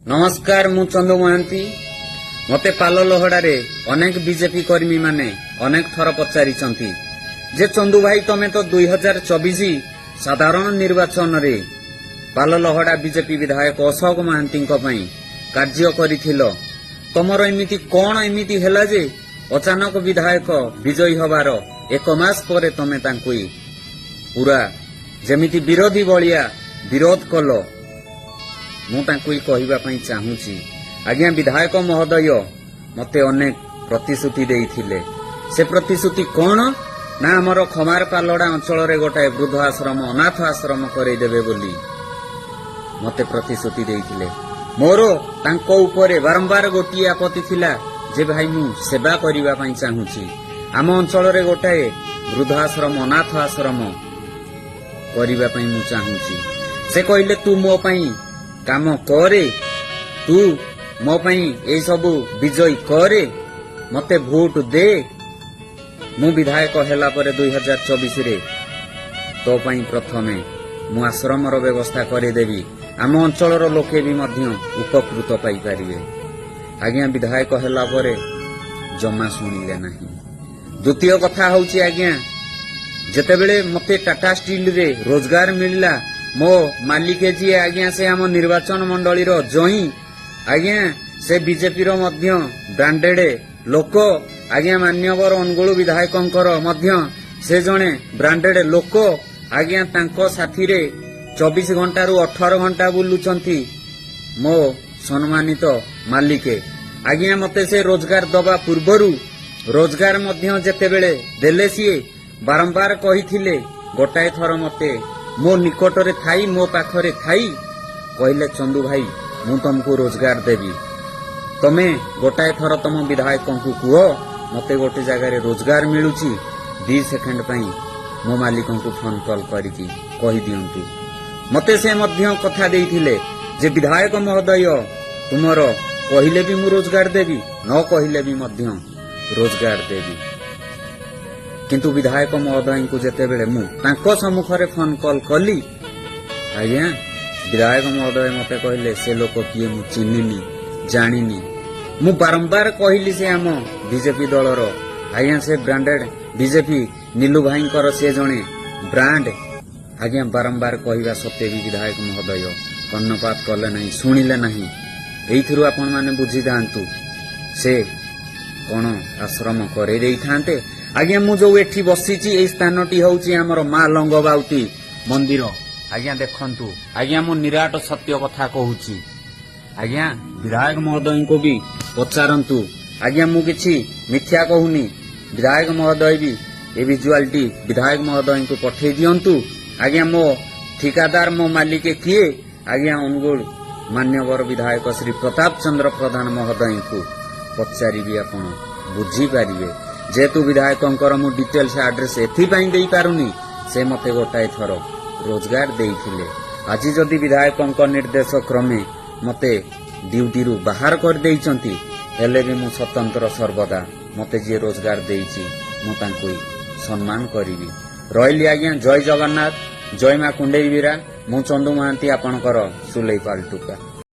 ନମସ୍କାର, ମୁଁ ଚନ୍ଦୁ ମହାନ୍ତି। ମତେ ପାଲଲହଡ଼ାରେ ଅନେକ ବିଜେପି କର୍ମୀମାନେ ଅନେକ ଥର ପଚାରିଛନ୍ତି ଯେ ଚନ୍ଦୁ ଭାଇ, ତମେ ତ 2024 ସାଧାରଣ ନିର୍ବାଚନରେ ପାଲଲହଡ଼ା ବିଜେପି ବିଧାୟକ ଅଶୋକ ମହାନ୍ତିଙ୍କ ପାଇଁ କାର୍ଯ୍ୟ କରିଥିଲ, ତମର ଏମିତି କଣ ଏମିତି ହେଲା ଯେ ଅଚାନକ ବିଧାୟକ ବିଜୟୀ ହବାର ଏକ ମାସ ପରେ ତମେ ତାଙ୍କୁ ପୁରା ଯେମିତି ବିରୋଧୀ ଭଳିଆ ବିରୋଧ କଲ? ମୁଁ ତାଙ୍କୁ କହିବା ପାଇଁ ଚାହୁଁଛି ଆଜ୍ଞା, ବିଧାୟକ ମହୋଦୟ ମତେ ଅନେକ ପ୍ରତିଶ୍ରୁତି ଦେଇଥିଲେ। ସେ ପ୍ରତିଶ୍ରୁତି କଣ ନା ଆମର ଖମାର ପାଲଡ଼ା ଅଞ୍ଚଳରେ ଗୋଟାଏ ବୃଦ୍ଧ ଆଶ୍ରମ, ଅନାଥ ଆଶ୍ରମ କରେଇଦେବେ ବୋଲି ମତେ ପ୍ରତିଶ୍ରୁତି ଦେଇଥିଲେ। ମୋର ତାଙ୍କ ଉପରେ ବାରମ୍ବାର ଗୋଟିଏ ଆପତ୍ତି ଥିଲା ଯେ ଭାଇ, ମୁଁ ସେବା କରିବା ପାଇଁ ଚାହୁଁଛି, ଆମ ଅଞ୍ଚଳରେ ଗୋଟାଏ ବୃଦ୍ଧ ଆଶ୍ରମ, ଅନାଥ ଆଶ୍ରମ କରିବା ପାଇଁ ମୁଁ ଚାହୁଁଛି। ସେ କହିଲେ, ତୁ ମୋ ପାଇଁ କାମ କରେ, ତୁ ମୋ ପାଇଁ ଏଇସବୁ ବିଜୟୀ କରେ, ମତେ ଭୋଟ ଦେ, ମୁଁ ବିଧାୟକ ହେଲା ପରେ 2024ରେ ତୋ ପାଇଁ ପ୍ରଥମେ ମୁଁ ଆଶ୍ରମର ବ୍ୟବସ୍ଥା କରିଦେବି, ଆମ ଅଞ୍ଚଳର ଲୋକେ ବି ମଧ୍ୟ ଉପକୃତ ପାଇପାରିବେ। ଆଜ୍ଞା, ବିଧାୟକ ହେଲା ପରେ ଜମା ଶୁଣିଲେ ନାହିଁ। ଦ୍ୱିତୀୟ କଥା ହଉଛି ଆଜ୍ଞା, ଯେତେବେଳେ ମତେ ଟାଟା ଷ୍ଟିଲରେ ରୋଜଗାର ମିଳିଲା, ମୋ ମାଲିକ ଯିଏ ଆଜ୍ଞା, ସେ ଆମ ନିର୍ବାଚନ ମଣ୍ଡଳୀର ଜଇଁ ଆଜ୍ଞା, ସେ ବିଜେପିର ମଧ୍ୟ ବ୍ରାଣ୍ଡେଡ ଲୋକ ଆଜ୍ଞା, ମାନ୍ୟବର ଅନୁଗୁଳ ବିଧାୟକଙ୍କର ମଧ୍ୟ ସେ ଜଣେ ବ୍ରାଣ୍ଡେଡ ଲୋକ ଆଜ୍ଞା। ତାଙ୍କ ସାଥିରେ 24 ଘଣ୍ଟାରୁ 18 ଘଣ୍ଟା ବୁଲୁଛନ୍ତି ମୋ ସମ୍ମାନିତ ମାଲିକେ। ଆଜ୍ଞା, ମତେ ସେ ରୋଜଗାର ଦବା ପୂର୍ବରୁ, ରୋଜଗାର ମଧ୍ୟ ଯେତେବେଳେ ଦେଲେ, ସିଏ ବାରମ୍ବାର କହିଥିଲେ, ଗୋଟାଏ ଥର ମତେ ମୋ ନିକଟରେ ଥାଇ, ମୋ ପାଖରେ ଥାଇ କହିଲେ, ଚନ୍ଦୁ ଭାଇ, ମୁଁ ତମକୁ ରୋଜଗାର ଦେବି, ତମେ ଗୋଟାଏ ଥର ତମ ବିଧାୟକଙ୍କୁ କୁହ ମତେ ଗୋଟେ ଜାଗାରେ ରୋଜଗାର ମିଳୁଛି, 2 ସେକେଣ୍ଡ ପାଇଁ ମୋ ମାଲିକଙ୍କୁ ଫୋନ କଲ୍ କରିକି କହିଦିଅନ୍ତୁ। ମତେ ସେ ମଧ୍ୟ କଥା ଦେଇଥିଲେ ଯେ ବିଧାୟକ ମହୋଦୟ ତୁମର କହିଲେ ବି ମୁଁ ରୋଜଗାର ଦେବି, ନ କହିଲେ ବି ମଧ୍ୟ ରୋଜଗାର ଦେବି। କିନ୍ତୁ ବିଧାୟକ ମହୋଦୟଙ୍କୁ ଯେତେବେଳେ ମୁଁ ତାଙ୍କ ସମ୍ମୁଖରେ ଫୋନ କଲ୍ କଲି ଆଜ୍ଞା, ବିଧାୟକ ମହୋଦୟ ମତେ କହିଲେ, ସେ ଲୋକ କିଏ ମୁଁ ଚିହ୍ନିନି, ଜାଣିନି। ମୁଁ ବାରମ୍ବାର କହିଲି, ସେ ଆମ ବିଜେପି ଦଳର ଆଜ୍ଞା, ସେ ବ୍ରାଣ୍ଡେଡ ବିଜେପି, ନିଲୁ ଭାଇଙ୍କର ସେ ଜଣେ ବ୍ରାଣ୍ଡ ଆଜ୍ଞା। ବାରମ୍ବାର କହିବା ସତ୍ତ୍ୱେ ବି ବିଧାୟକ ମହୋଦୟ କର୍ଣ୍ଣପାତ କଲେ ନାହିଁ, ଶୁଣିଲେ ନାହିଁ। ଏଇଥିରୁ ଆପଣମାନେ ବୁଝିଯାଆନ୍ତୁ, ସେ କଣ ଆଶ୍ରମ କରେଇ ଦେଇଥାନ୍ତେ। ଆଜ୍ଞା, ମୁଁ ଯୋଉ ଏଠି ବସିଛି, ଏଇ ସ୍ଥାନଟି ହଉଛି ଆମର ମା ଲଙ୍ଗବାଉତି ମନ୍ଦିର। ଆଜ୍ଞା ଦେଖନ୍ତୁ ଆଜ୍ଞା, ମୁଁ ନିରାଟ ସତ୍ୟ କଥା କହୁଛି। ଆଜ୍ଞା, ବିଧାୟକ ମହୋଦୟଙ୍କୁ ବି ପଚାରନ୍ତୁ ଆଜ୍ଞା, ମୁଁ କିଛି ମିଥ୍ୟା କହୁନି। ବିଧାୟକ ମହୋଦୟ ବି ଏ ଭିଜୁଆଲଟି ବିଧାୟକ ମହୋଦୟଙ୍କୁ ପଠେଇ ଦିଅନ୍ତୁ। ଆଜ୍ଞା, ମୋ ଠିକାଦାର, ମୋ ମାଲିକ କିଏ ଆଜ୍ଞା, ଅନୁଗୁଳ ମାନ୍ୟବର ବିଧାୟକ ଶ୍ରୀ ପ୍ରତାପ ଚନ୍ଦ୍ର ପ୍ରଧାନ ମହୋଦୟଙ୍କୁ ପଚାରିବି, ଆପଣ ବୁଝିପାରିବେ। ଯେହେତୁ ବିଧାୟକଙ୍କର ମୁଁ ଡିଟେଲ୍ସ ଆଡ୍ରେସ ଏଥିପାଇଁ ଦେଇପାରୁନି, ସେ ମତେ ଗୋଟାଏ ଥର ରୋଜଗାର ଦେଇଥିଲେ। ଆଜି ଯଦି ବିଧାୟକଙ୍କ ନିର୍ଦ୍ଦେଶ କ୍ରମେ ମତେ ଡ୍ୟୁଟିରୁ ବାହାର କରିଦେଇଛନ୍ତି, ହେଲେ ବି ମୁଁ ସ୍ୱତନ୍ତ୍ର ସର୍ବଦା ମତେ ଯିଏ ରୋଜଗାର ଦେଇଛି, ମୁଁ ତାଙ୍କୁ ସମ୍ମାନ କରିବି। ରହିଲି ଆଜ୍ଞା, ଜୟ ଜଗନ୍ନାଥ, ଜୟ ମା କୁଣ୍ଡେଇ ବୀରା। ମୁଁ ଚନ୍ଦୁ ମହାନ୍ତି, ଆପଣଙ୍କର ସୁଲେଇପାଲ ଟୁକା।